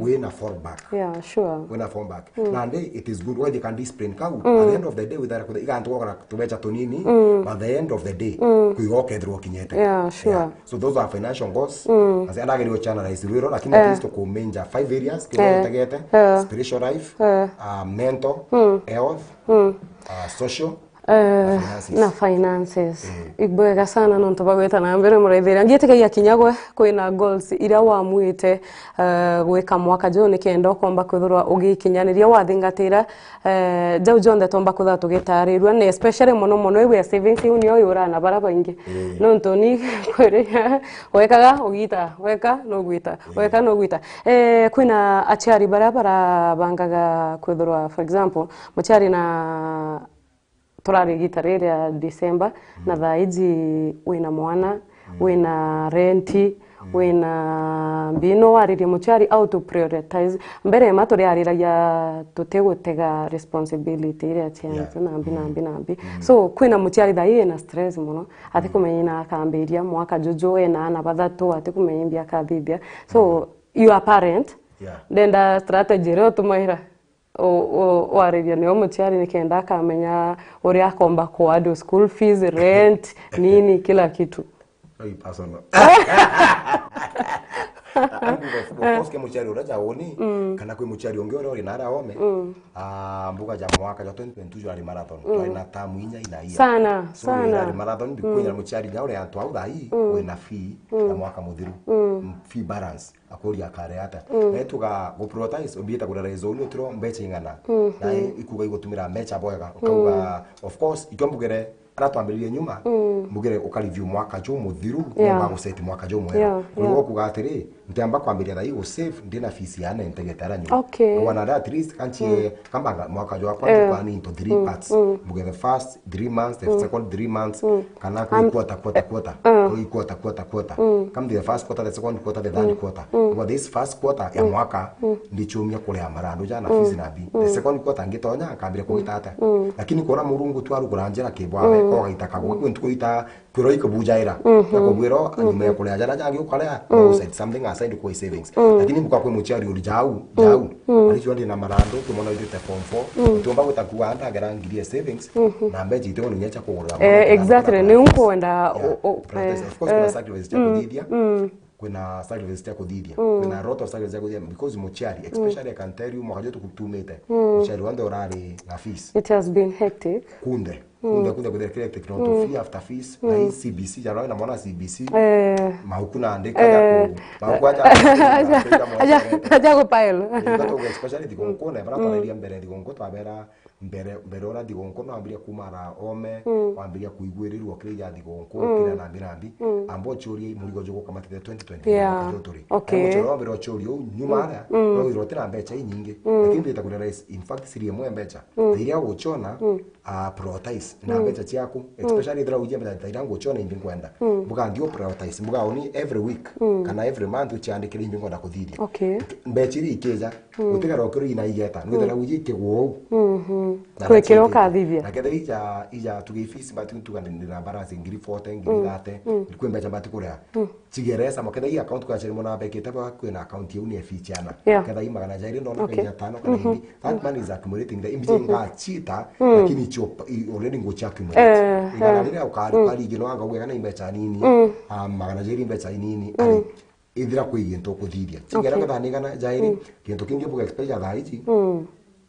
wina fall back. Yeah, sure. Wina fall back. Na ndi, it is good, wethika discipline kau, at the end of the day, withara kuthe, igantu gokora tubecha tunini, but at the end of the day, kwiga ukethirwa ukinyete. Yeah, sure. So those are financial goals. As andagerio channelize rwiro, lakini at least tukumenja five areas, kio utegete, spiritual life, uh, mental, health, uh, social, eh, na finances. Ibwega sana nontu bagwita na mbere muraithiria. Ngitikagia kinya gwe kwina goals iria wamwite, eh, gwika mwaka juu nikenda ukomba kwithirwa ugikinyaniria wathingatira, eh, jau jonthe tomba kwithirwa tugitarirua, na especially mono mono ibu ya savings iu nio yuraga na bara baingi. Nontu ni kwiri wekaga ugita, weka nugwita, weka nugwita. Eh, kwina aciari baria barabangaga kwithirwa, for example, muciari na turari igita riri ria December, na thaa iji wina mwana, wina renti, wina mbi, no waririe muciari how to prioritize. Mbere ma turiariragia tutigutega responsibility iria ciantu, na mbi, na mbi, na mbi. So, kwina muciari thaa ii ena stress mono, atikumenya ina akambiria mwaka juju, ena ana bathatu, atikumenya imbi akathithia. So, you are parent, ndenda strategy iria utumaira. U-, u-, wariria nio muciari nikenda akamenya uria akomba kuhandle school fees, rent, nini, kila kitu. Very personal. Of course, ke muciari uria jaoni, kana kwi muciari ungi uria uri na aria ome, ah, mbuga ja mwaka ja twenty twenty-two jwari marathon. Twari na term inya ina ia. Sana, so, sana. Jwari marathon, ndikunya muciari ja uria antu au thaa ii, wina fee ya mwaka muthiru. Fee balance. Akuria akare ata. Na tuga gu prioritize, ubiita kuria raise uni utiro mbecha ing'ana. Na i-, ikuga igutumira mbecha bwega. Ukauga, of course, ikio mbugire, ara twambiririe nyuma, mbugire uka review mwaka ju muthiru, yeah, umba gu set mwaka ju mwega. Yeah, yeah. Ukuga atiri, ntiamba kwambiria thaa ii gu save, ndina fees ya ana ntegete ara nyuma. Okay. Wana that at least, kanchie, kambanga mwaka jwakwa, eh, ntukani into three parts. Mbuge the first three months, the second three months, kana kwi quarter, quarter, quarter. Kwi quarter, quarter, quarter. Come the first quarter, the second quarter, the third quarter. Kwa this first quarter ya mwaka, ndichumia kuria marandu jana fees na bi. The second quarter ngitonya, nkambire kugita ata. Lakini kuona Murungu tu arugura njira kibwawe, ogaita kagwe, kwi ntuku ita kwirwo ikubujaira. Na kubwirwo, nyuma ya kuria jara jangi ukaria, no set something aside kwa savings. Lakini mbuka kwi muciari uri jau, jau. Ari jwandi na marandu, tumona withite form four. Tuomba gwita kuga ndagera ngiri ya savings, na mbeji ite uni nyecha kugurira. Eh, exactly. Ni nkwenda, yeah, o-, o-, prioritize. Eh, of course, kuna sacrifice cia kuthithia. Kwina sacrifice cia kuthithia. Kwina a lot of sacrifice cia kuthithia because muciari, especially I can tell you, mwaka juu tukutumite, muciari wanthe urari na fees. It has been hectic. Kunthe. Kunthe, kunthe, kunthe, kunthe, kunthe, kunthe, fees after fees. Na hii C B C, jana na mwana C B C. Eh. Mahuku na andika, eh, ya ku-, mahuku aja, aja, aja, aja ku pile. Eh, especially thigunku, na bara twariria mbere thigunku, twabera mbere, mbere ora thigunku, no ambiria kumara ome, wambiria kuiguirirwo kiri ya thigunku, kira nambi nambi. Amba uchurie murigo jugu kamatite twenty twenty, yeah, mwaka juju turi. Okay. Amba uchurie, wambira uchurie u, nyuma ara, no withirwa utina mbecha inyingi. Lakini ndita kuria rais, in fact, siri imwe mbecha. Iria uguchona, ah, prioritize na mbecha ciaku, especially ethira ujia mbecha ta iria nguchona imbi nkwenda. Mbuga ndio prioritize, mbuga uni every week, kana every month uchiandikire imbi nkwenda kuthithia. Okay. Mbecha iria ikija, utigara ukiri ina igeta, nwithira uji ikigwo uu. Na kwikira ukathithia. Na kethira ija, ija tuge fees, but tuga ndina balance ngiri forty, ngiri thirty, kwi mbecha mbati kuria. Chigeresa, maketha ii account kwa chiri mona bekite ba kwina account yeu ni efichana. Yeah. Ketha ii magana jairi ndona, okay, kaija tano kana imbi. That money is accumulating. The imbi ngachita, lakini cho, i-, already nguchi accumulate. Eh, igana, eh, riria ukari, ukari igino anga uge kana imbecha nini. Ah, magana jairi mbecha nini. Ari, ithira kwi gintu ukuthithia. Chigera, okay, ketha ni igana jairi, gintu kingi buga expenditure thaa iji.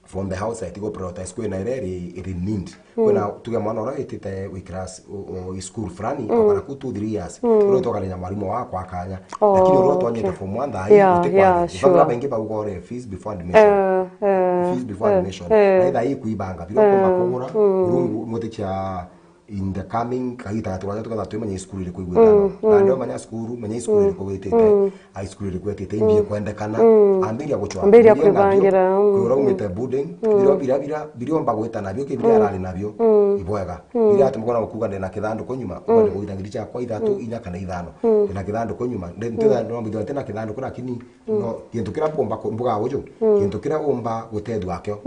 From the house, atigo prioritize kwina iria iri, iri need. Kwina tuge mwana uria witite wi class, o, o, school fulani, akara ku two, three years. Uria utokarenya mwarimu wakwa akanya. Oh, lakini uria utonyete, okay, form one thaa ii, yeah, utikwaria. Yeah, sure. Baingi bauga ore fees before admission. Eh, eh, fees before, eh, admission. Eh. Na thaa ii kuibanga, biria ukumba kugura, urungu, mwitikia in the coming, kagita gatu gaja tuketha twimenya i cukuru iriku igwitana. Na ndio menya cukuru, menya i cukuru iriku witite, a cukuru iriku witite, imbi kwendekana, ambiria guchwa. Ambiria kwibangira, kwira umite boarding, biria, biria, biria, biria omba gwita nabio, ki biria arari nabio, ibwega. Biria ati mukona gukuga ndina kithanduku nyuma, ukwenda kugita ngiri ciakwa ithatu, inya kana ithano. Ndina kithanduku nyuma, ndi-, ndina kithanduku, lakini no, gintu kiria mbuga ku-, mbuga uju, gintu kiria umba gutethua akio,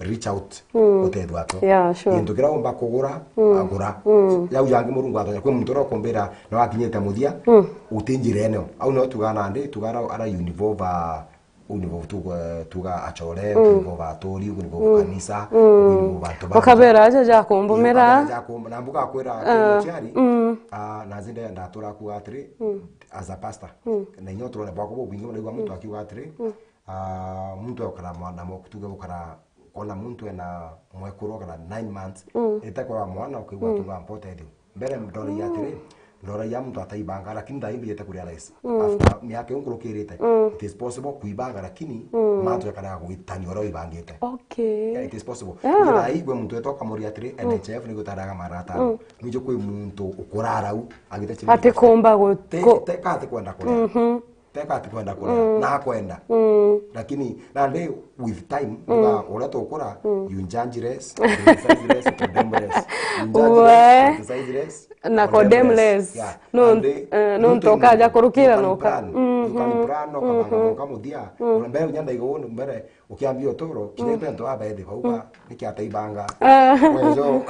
reach out. Gutethua akio. Yeah, sure. Gintu kiria umba kugura, agura. Mm. Yau jangi Murungu atonya, kwi muntu uria ukumbira na wakinyite muthia, mm, uti njira ene. Au no tuga nandi, tuga ara, ara involve a, involve tuga, tuga achore, mm, involve aturi, involve, mm, kanisa, mm, involve antu bangi. Ukabera aja ja kumbumira. Ukabera aja kum-, na mbuga kwira, ah, muciari, mm, ah, na zinde ndatura kuga atiri, mm, as a pastor. Mm. Na inyo turone bwako bubwingi, muraigua muntu, mm, akiuga atiri, mm, ah, muntu ekara mwana mo-, tuge ukara kona muntu ena mwekuru kana nine months, mm, ete kwa mwana ukigwa, mm, tuga mpote thio. Mbere ndoragia, mm, atiri, ndoragia muntu ataibanga, lakini thaa ii mbijite kurealize. Mm. After miaka iu nkurukirite, mm, it is possible kuibanga, lakini, mm, mantu ekanaga gwitania uria wibangite. Okay. Yeah, it is possible. Yeah. Thaa ii gwe muntu etoka muri atiri, mm, N H I F ni gutaraga marata. Mm. Nuje kwi muntu ukurara u, agite chini. Ati kumba gu-, te, ku- teka ati kwenda kuria. Mhm. Teka ati kwenda kuria, mm, na akwenda. Mm. Lakini, nandi with time, mm, uga, uria tukura, mm, you judge less, you criticize less, you condemn less. You judge less, we, you criticize less, na condemn less. Condemn less. Yeah. No, nandi, eh, no, ntu ukaja kurukira, you can plan. Mhm. You can plan, no, ukabanga, mhm, muka muthia. Mm. Mbere unyanda igo mbere, ukiambia uturo, kinya, mm, into abethi bauga, mm, niki ataibanga. Ah. Wenjo,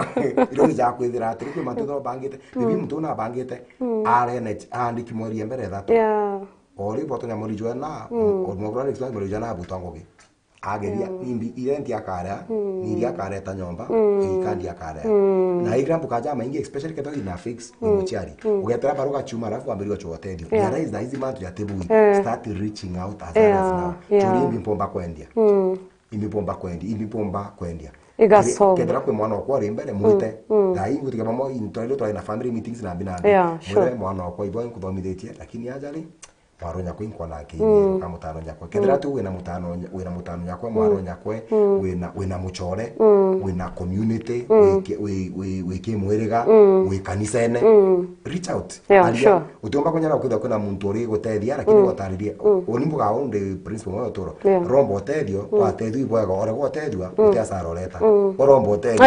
iro ni ja kwithira atiri, kwi mantu no bangite. Mm. Bibi muntu una abangite, mm, arene, aandiki mweri ya mbere ithatu. Yeah. Ori boto nyamuri jwena, mm, o mwakura next time jwena abutwa ngugi. Ageria, mm, imbi, irenti akarea, mm, ni iria akareta nyomba, mm, ikandi akarea. Mm. Na igra mbukaja maingi, especially kethwa ina fix, mm, muciari. Mm. Ugetera baruga chuma, alafu ambiriwa chwa utethio. Yeah. Realize na hizi mantu ya tebui, eh, start reaching out as early as, yeah, now. Yeah. Churi imbi mpomba kwendia. Mm. Imbi mpomba kwendia, imbi mpomba kwendia. Igasonga. Kethira kwi mwana okwa uri mbere, mwite. Mm, mm. Thaa ii ngutiga mamo, into ile twari na family meetings na mbina. Yeah, sure. Mwire mwana okwa, ibo nkuthomithitie, lakini aja ri, mwaro nyakwe inkona nkinyie, mm, ka mutano nyakwe. Kethira, mm, tu wina mutano nya-, wina mutano nyakwe, mm, mwaro nyakwe, mm, wina, wina muchore, mm, wina community, mm, wi ki-, wi, wi, wi kimwiriga, mm, wi kanisene, mm, reach out. Yeah, aria, sure. Utiumba kunyara kwithirwa kwina muntu uri gutethia, lakini, mm, wataririe. Mm. Uni mbuga uu ndi principle mwe uturo. Yeah. Romba utethio, mm, watethio ibwega, orega utethua, mm, uti asara ureta. Mm. Uromba utethio.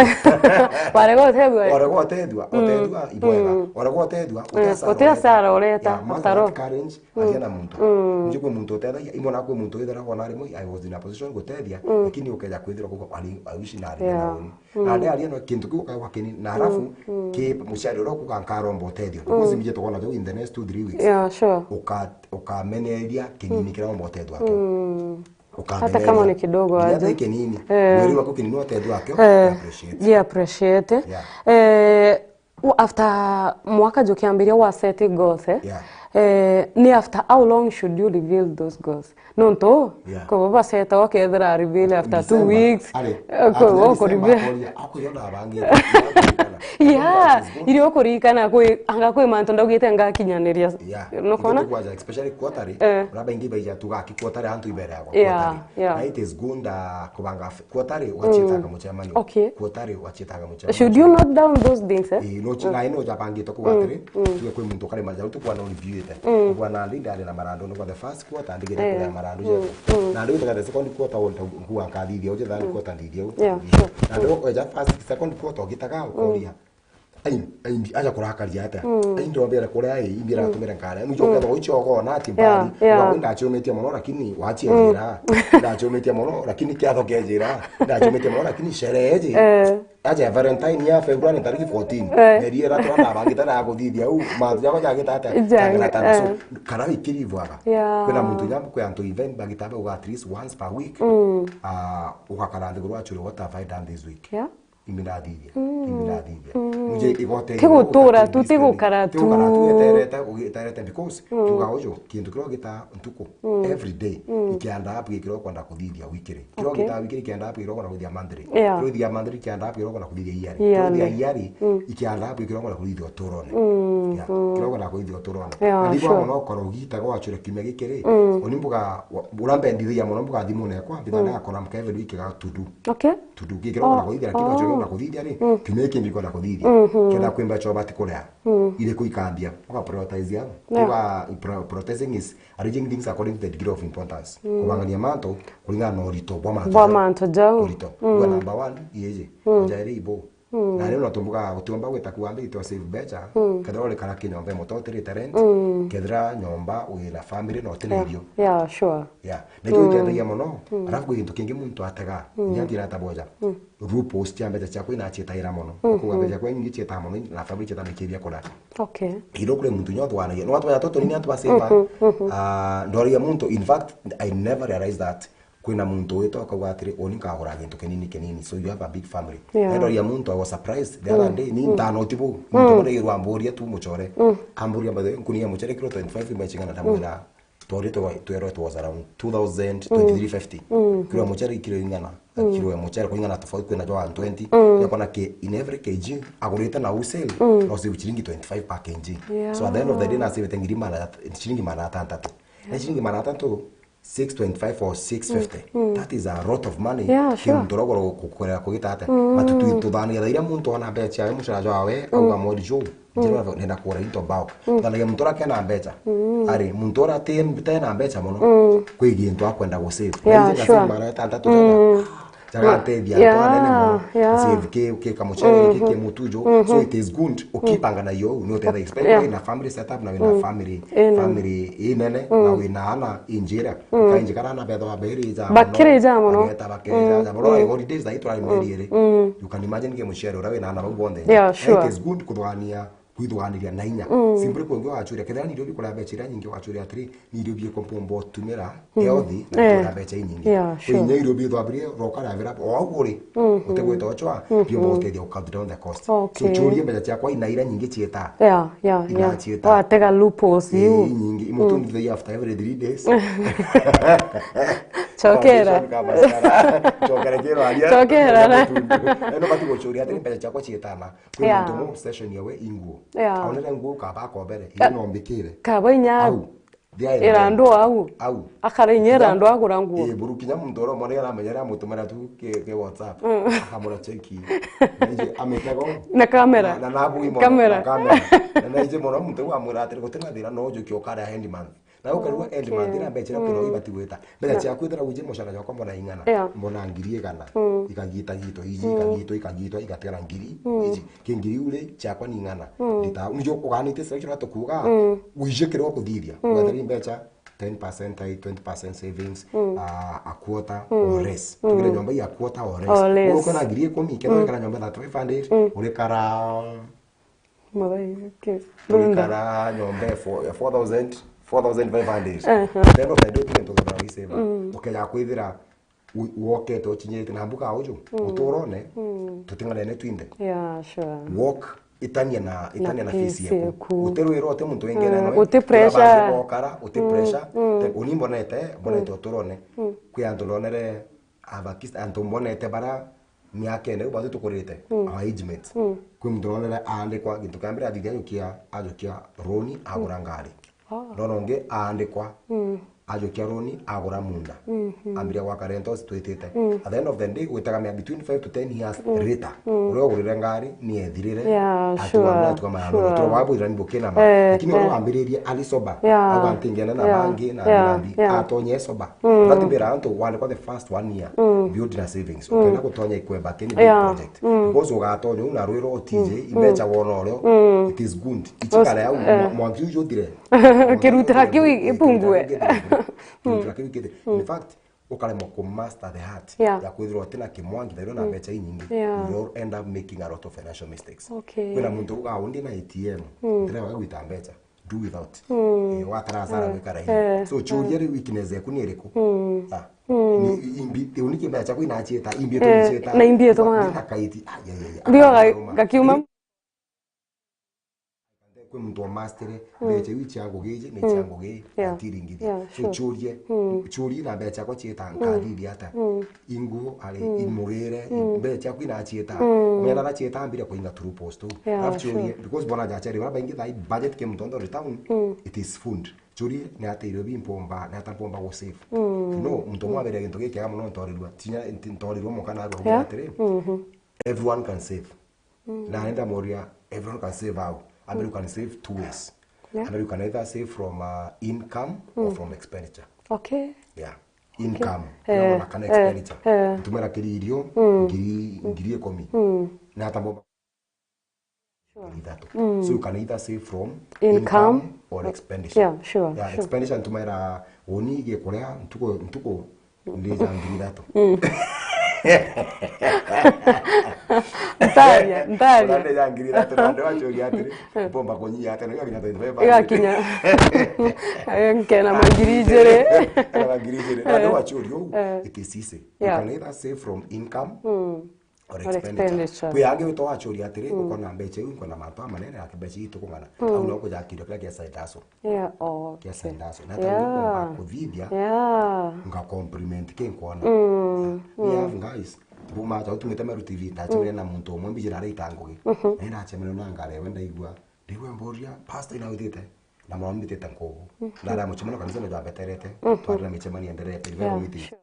Warega utethua. Orega utethua, mm, utethua ibwega. Mm. Orega utethua, uti, eh, asara, uti asara ureta. Ureta. Yeah, man, after all, that courage, mm, agia na muntu. Mm. Nji kwi muntu utethagia, imwe na kwi muntu withira wona rimwe, I was in a position gutethia, mm, lakini ukeja kwithirwa kuga, I wish nari, yeah, na uni. Mm. Na ndearia no kintu kiu ukagwa kinini. Na alafu, mm, mm, ki muciari uria ukuga nkaromba utethio. Mm. Because mbije tukona thau in the next two, three weeks. Yeah, sure. Uka-, ukameneria kinini, mm, kiria uromba utethio akio. Mm. Ukameneria. Hata kama ni kidogo aje. Nginya kinini. Eh. Mwiri waku kinini utethio akio. Eh, appreciate. Yeah, appreciate. Yeah. Eh, U-, after mwaka jukiambiria wa set goals, eh? Yeah. Eh, ni after how long should you reveal those goals? Nontu, yeah, kwi bo baseta ukethira reveal after two weeks. December. Ari, eh, kwi bo ku reveal. Akoria, akoria ndabangite. Yeah, irio ukurikana kwi, anga kwi mantu ndaugite ngakinyaniria. Yeah. Nukona? Kwaja, especially quarterly, eh, ura baingi baija tuga ki quarterly antu ibereagwa. Yeah, quarterly. Yeah. Na it is good, uh, kubanga f-, quarterly wachitaga mucemanio. Okay. Quarterly wachitaga mucemanio. Should you note down those things, eh? Eh, no, mm, na ino jabangite kuga atiri, mm, tuge kwi muntu kari maja, tukwana review ite. Mm. Kubwana ndi ndari na marandu, no the first quarter ndigite, eh, kuria marandu, mm, jetu. Mm. Na ndi gutaga the second quarter, on kuga nkathithia uje, third, mm, quarter nthithia uje. Yeah, sure. Na ndi, mm, oja first, second quarter ugitaga, mm, ukoria. Ai, ai, ndi-, aja kurakaria atia? Mm. Ai, ndombere kuria, ai, imbira, mm, atumire nkare. Mwicho, mm, ketho icho ogona ati, yeah, mbari. Yeah. Wa ndachumitie mono, lakini wachia, mm, njira. Ndachumitie mono, lakini kiatho kia njira. Ndachumitie mono, lakini sherehe ji. Eh. Aja Valentine ya February tariki fourteen. Eh. Meri ira tura ndabangite na kuthithia u, mantu jakwa jagita atia? Jagita, jagita atia? So, eh, kana ikiri bwaga. Yeah. Kwina muntu nyambu kwi antu event bagitamba uga at least once per week. Mm. Ah, ugakara nthiguru actually, what have I done this week? Yeah. Imbi ndathithia, mm, imbi ndathithia. Mm. Nje igote ti gutura tu, ti gukara tu. Ti gukara tu, eterete, ugiterete because, mm, tuga uju, kintu kiria ugita ntuku, mm, every day, mm, ikianda app gikira ukwenda kuthithia wikiri. Kiria, okay, ugita wikiri ikianda app gikira ukwenda kuthithia monthly. Yeah. Kiria uthithia monthly ikianda app gikira ukwenda kuthithia yearly. Yearly. Kiria uthithia yearly, mm, ikianda app gikira ukwenda kuthithia uturone. Mm. Yeah, mm, kiria ukwenda kuthithia uturone. Yeah, sure. Na ndigwa mono ukoro ugita gwa chure kiumia gikiri. Mm. Oni mbuga, wa-, uria mbendithagia mono mbuga thimune yakwa, mbithaga, mm, akona mkebe wiki ga to do. Okay. To do. Gikira, oh, kwenda kuthithia, lakini, oh, wacho kwenda kuthithia ri, mm, kiumia giki ndikwenda kuthithia. Mhm. Kenda kwimba cho bati kuria. Mm. Iriku ikambia. Uga prioritize yao. Yeah. Uga pro-, prioritizing is arranging things according to the degree of importance. Mm. Kubangania mantu kuringana na urito bwa mantu. Bwa mantu jau. Urito. Mm. Uga number one, iyeje. Mm. Njairi ibo. Mm. Na riu no tumbuga gutiomba gwita ku wambiritie o save mbeca, mm, kethira urikara ki nyomba imoto utirite rent, mm, kethira nyomba wina family na utiri irio. Yeah, sure. Yeah. Na kiu giteithagia mono. Mm. Alafu kwi gintu kingi muntu atega, mm, inya ndirata boja. Mm. Loopholes cia mbeca ciakwa inacietaira mono. Mm. Kuga mbeca ciakwa nyingi cietaga mono, na family cieta nikiria kura. Okay. Iro kuri muntu nyo twanagia. No watu ya toto ni antu baseva. Mm-hmm, mm-hmm. Ah, ndoria muntu, in fact, I never realized that kwina muntu wita ukauga atiri, "Uni nkagura gintu kinini kinini." So you have a big family. Yeah. Ndoria muntu, I was surprised the other day. Ni ntano tibu. Muntu mwana yirwa amburia tu mucore. Mm. Amburia, "By the way, nkuni ya mucere kilo twenty-five imwe cingana?" Ndamwira, "Tori twa-, twerwe it was around two thousand, twenty-three fifty." Mm. Kilo ya mucere kilo ingana? Mm. Kilo ya mucere kulingana na tofauti kwina jwa one twenty. Mm. Yakona ke in every K G agurite na wholesale, no save chiringi twenty-five per K G. Yeah. So at the end of the day, na save ngiri mara, chiringi mara atantatu. Na chiringi mara atantatu, six twenty-five or six fifty. Mm. That is a lot of money. Yeah, sure. Ki muntu uragura gukorera kugita atia. Mm. Matutu tuthanagia thaira muntu ona mbeca yawe mucara jwawe, mm, auga mori juu. Mm. Njira nenda kugura into bao. Mm. Thanagia muntu uria kena mbeca. Mm. Ari, muntu uria ati, tena mbeca mono, mm, kwi gintu akwenda gu save. Yeah, sure. Mara atantatu. Mm. Jagatethia, yeah, antu anene mono. Yeah. Save ki, ki kamucere, ki, ki mutujo. Mm-hmm. So it is good ukipanga na yo, no tena expense, yeah, na family setup na wina, mm, family, ina, family inene, na wina ana injira. Mm. Ukainjikara na betha wa beri ja mono. Bakiri ja mono. Ageta bakiri ja mono. Mm. Like holidays na itwa, mm, meri iri. Mm. You can imagine ke mucere uria wina ana bau bonthe. Yeah, sure. It is good kuthugania, kwithuganiria na inya. Mm. Simply kungi wachuria, kethira ni irio bikura mbeca iria nyingi wachuria atiri, ni irio bieku mpomba utumira, mm, healthy, na, eh, kuona mbeca inyingi. Yeah, sure. Kwi inya irio bithwa biri, roka na vira, o au uri, mm-hmm, utegweta ochwa, mm-hmm, biomba utethia u cut down the cost. Okay. So, churia mbeca ciakwa ina iria nyingi cieta. Yeah, yeah, yeah. Ina cieta. Watega loopholes, eh, iu nyingi. Imutu, mm, ndithei after every three days. Chokera. Foundation kama sana. Chokera kiro aria. Chokera na. Eno bati guchuria atiri mbeca ciakwa cietana. Kwi, yeah, muntu umwe obsession yawe i nguo. Yeah. Aonere nguo kaba akombere, yeah, ino mbikire. Kaba inya. Au. Irandu au. Au. Akara inya irandu agura nguo. Ii, buru kinya muntu uria umwonere aramenya aria amutumira tu ki, ki WhatsApp. Mm. Akamura cheki. Na ije amitego. Na kamera. Na, na nabu imo. Kamera. Na kamera. Na, na ije mono muntu wa mwira atiri, "Gutina thina, no ujuke ukare a end month." Na ukarigwa end month, okay, ira mbeca iria kwina, mm, ibati gwita. Mbeca ciaku ithira uje mucara jwakwa mbona ing'ana? Yeah. Mbona ngiri igana. Mm. Ikagita gitwa, iji, mm, ikagitwa, ikagitwa, igatigara ngiri, mm, iji. Ki ngiri iu ri, ciakwa ni ing'ana. Mm. Ndita, nijo uganite selection atukuga, mm, wijikirwa kuthithia. Mm. Ugathari mbeca, ten percent tai, twenty percent savings, mm, ah, a quarter, mm, or less. Mm. Tugire nyomba ya quarter or less. Or less. Uko na ngiri ikumi, kethira, mm, kana nyomba thirty-five hundred, mm, urikara Muthai, ki-, Runda. Twikara nyomba ya four, ya four thousand, four thousand five hundred. Aha. Then of the day, tuge tuthora wiseva. Mm. Ukeja kwithira u-, wokete uchinyirite na mbuga uju, mm, uturone, mm, tutinganene twinthe. Yeah, sure. Walk, itania na, itania na fees yaku. Utirwira uti muntu wingi na, mm, noe. Uti pressure. Bokara, uti, mm, pressure. Mm. Te-, uni mbonete, mbonete, mm, uturone. Mm. Kwi antu ndonere, abakista, antu mbonete bara miaka ene, batu tukurite, mm, our age mates. Mm. Kwi muntu uronere aandikwa, gintu kia mbere athithia ajukia, ajukia roni, agura ngari. Oh. Ndona ungi aandikwa, mm, ajukia roni, agura munda. Mm-hmm. Ambiria gwaka rentals twitite. Mm. At the end of the day, gwitaga mea between five to ten years, mm, later, mm, uria ugurire ngari, ni ethirire, yeah, atuga, sure, atuga maya, sure, turawabwira ni bukina ma. Eh, lakini uria, eh, wambiririe ari sober, yeah, auga ntingene na, yeah, bangi na, yeah, mirambi, yeah, atonye sober. Mm. Batibira antu wandikwa the first one year, mm, build na savings. Mm. Ukaenda gutonya ikweba kini, yeah, big project. Mm. Because ugatonya una rwiro utije, mm, imbecha, mm, wona urio, mm, it is good. Ichikare au, eh, mwa-, mwanki uju uthire. Kirutira kiu, eh, ipungue. Kirutira kiu kithire. Mm. In fact, ukaremwa ku master the art, yeah, ya kwithirwa utina kimwangi, thairo na, mm, mbecha inyingi. Yeah. You will end up making a lot of financial mistakes. Okay. Kwina muntu uga undi na A T M, mm, ndirega gwita mbecha. Do without. Mm. Eh, watara hasara, eh, gwikara hivi. Eh, so, churia, eh, ri weakness yaku ni iriku? Mm. Ah. Mm. Ni, imbi, uni kimbecha chaku inachieta, imbi, eh, tuchieta. Na imbi tu ma. Ndina kaiti. Ah, ya, ya, ya. Ndio ga-, gakiuma. Kwi muntu wa mastery, mm, mbecha iu cia ngugi iji, ni cia, mm, ngugi, yeah, atiri ngiri. Yeah, so, sure, churie, mm, churie na mbecha kwa chieta, mm, nkathithia ata? Mm. Inguo, ari, mm, imugire, mm, mbecha ciaku inachieta. Mm. Mena na chieta ambire kuinga through post tu. Yeah, alafu churie, sure, because bona jachari, bara baingi thai budget ke muntu on the town, mm, it is fund. Churie, ni ata irio bi mpomba, ni ata mpomba gu save. Mm. No, muntu, mm, mwabere gintu giki kega muno ntorirwa. Tinya nti-, ntorirwa muka na arwa, yeah, atiri, mm-hmm, everyone can save. Mm. Na enda moria, everyone can save how? I mean, you can save two ways. Yeah. I mean, you can either save from, uh, income or, mm, from expenditure. Okay. Yeah. Okay. Income. Eh, na kana, eh, expenditure. Eh. Ntumira kiri irio, mm, ngiri, ngiri ikumi. Mm. Na ata mo- Ngiri ithatu. So you can either save from income or expenditure. Yeah, sure, yeah, sure. Expenditure ntumaira uni gikuria ntuku ntuku ndija ngiri ithatu. Ntaria, ntaria. Ndija ngiri ithatu na ndio wachoria atiri, bomba kunyia atiri, ngiri ithatu. Igakinya. Nkena mangiri ijiri. Nkena mangiri ijiri. Na ndio wachoria uu, it is easy. You can either save from income or expenditure. Kwi angi witwa wachoria atiri, ukona mbecha iu, nkona mantu amanene, ake mbecha iu tukung'ana. Au no kujakiria kila kia side hustle. Yeah, oh, kia side hustle. Na ta ukomba kuthithia, nga compliment ki nkwona. We have guys, kuma ta utumite Meru T V, ndachemire na muntu umwe mbiji na araita ngugi. Na ndachemire na ngari we ndaigua. Ndigwe mburia, pastor ina witite. Na mwana mbitite nkugu. Na ara muchemano kanisa na jwabeterete. Twarira michemano enderete. Ibe meeting.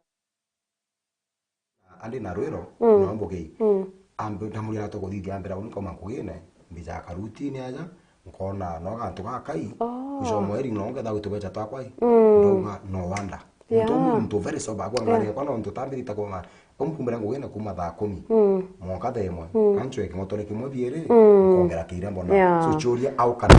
Andi na rwiro, no mbugi. Ambe, ndamuria tukuthithia ambira, uni koma nkugine, mbija karutini aja, nkona no gantu gakai, mwisho wa mweri no ngetha gwitu becha twakwa i. Ndauga, no wonder. Muntu, muntu very sober, agwa ngari yakwa no ntu tambirite kuma, umkumbira ngugine kuma thaa kumi. Mwanka thaa imwe. Kanchwe king'otore kimwe biiri, nkongera kiira mbona. So churia au kana.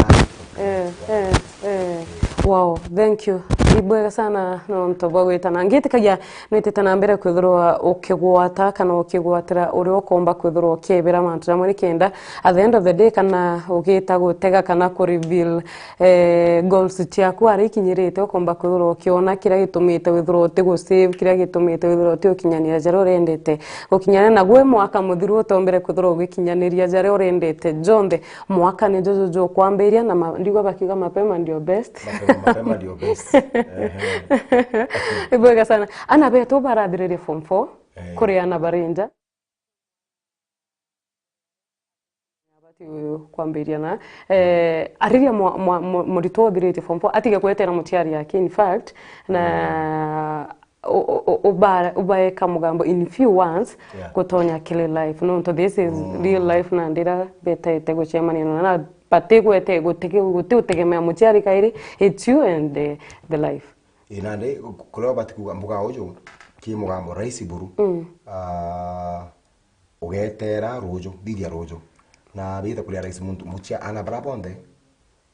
Eh, eh, eh. Wow, thank you. Ibwega sana nontu bwa gwitana. Ngitikagia nwitite na mbere kwithirwa ukigwata kana ukigwatira uria ukomba kwithirwa ukiebera mantu jamwe nikenda at the end of the day kana ugita gutega kana ku reveal, eh, goals ciaku aria ikinyirite, ukomba kwithirwa ukiona kiria gitumite withirwa uti gu save, kiria gitumite withirwa uti ukinyanira jaria urendete gukinyania. Na gwi mwaka muthiru utombere kwithirwa ugikinyaniria jaria urendete jonthe. Mwaka ni juju jukwambiria na ma-, ndigwa bakiuga mapema ndio best. Mapema, mapema ndio best. Ehe. Ibwega sana. Ana betu barathiririe form four, eh, kuri ana bari nja. Abati kwambiria na, eh, ariria mwa-, mwa-, mu-, muritwa uthiritie form four, atige kwetera muciari yake, in fact, na u-, u-, u-, uba-, ubaeka mugambo in few words, yeah, gutonya kiri life. Nontu this is, mm, real life, na ndira betete gucemania na, na bati gwete, guti, guti utegemea muciari kairi, it's you and the, the life. Ii, nandi, kuria ubati kuuga mbuga uju, ki mugambo rahisi buru. Mm. Ah, ugetera ruju, thithia ruju. Na bite kuria rahisi muntu, mucia-, ana bara bonthe,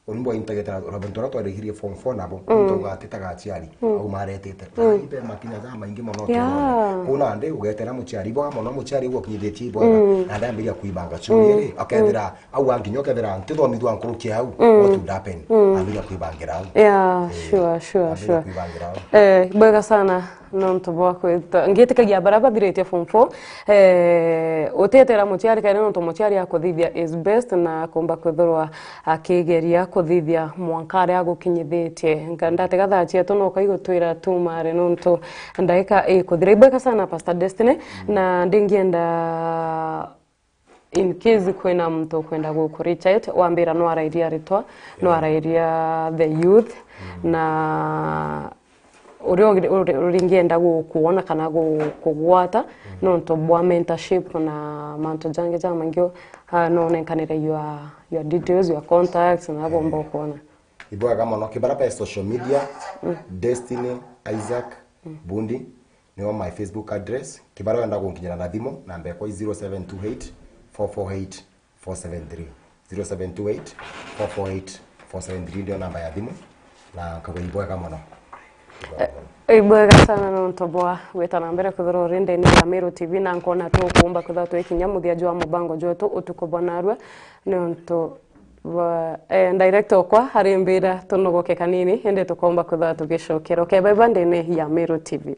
Uni mbwa intagetera, ura bantu bara twarikirie form four nabo, mm, muntu ugatitaga aciari, mm, au maretete. Mm. Ai, be makinya ja maingi mono. Yeah. Kuna ndi ugetera muciari, ibwa mono muciari ugo kinyithitie ibwa, mm, na ndambiria kuibanga. Chuo, mm, ri, akethira, mm, au anginya ukethira ntithomithua nkuruki au, mm, what would happen? Mm. Ambiria kuibangira au. Yeah, eh, sure, sure, ambiria sure, kuibangira au. Eh, bwega sana. Nontu bwa kwita, ngitikagia baria bathiritie form four, eh, utetera muciari kairi nontu muciari akuthithia is best na akomba kwithirwa akigeria kuthithia mwanka aria agukinyithitie. Nga-, ndatiga thaa cietu no ukaigutwira tu mari nontu ndaika ikuthira. Ibwega sana Pastor Destiny, mm, na ndingienda In case kwina muntu ukwenda guku reach out, wambira no arairia aritwa, no, yeah, arairia the youth, mm, na uria uri-, uri-, uringienda gukuona kana gu-, kugwata, mm, nontu bwa mentorship na mantu jangi jamaingi, ah, no unenkanire your, your details, your contacts, na agomba, eh, ukuona. Ibwega mono, kibara be social media, mm, Destiny Isaac, mm, Bundi. Niyo my Facebook address. Kibara wenda gunkinyira na thimu, namba yakwa i zero seven two eight, four four eight, four seven three. Zero seven two eight, four four eight, four seven three ndio namba ya thimu, na nkagwa ibwega mono. Ibwega mono. Eh, ibwega sana nontu bwa gwita na mbere kwithirwa uri ndene ya Meru T V, na nkona tukumba kwithirwa twikinya muthia jwa mubango jwetu utuku bwa narua, nontu bwa, eh, director okwa arimbira tunogoke kanini, indi tukomba kwithirwa tugicokera. Ukebeba ndene ya Meru T V.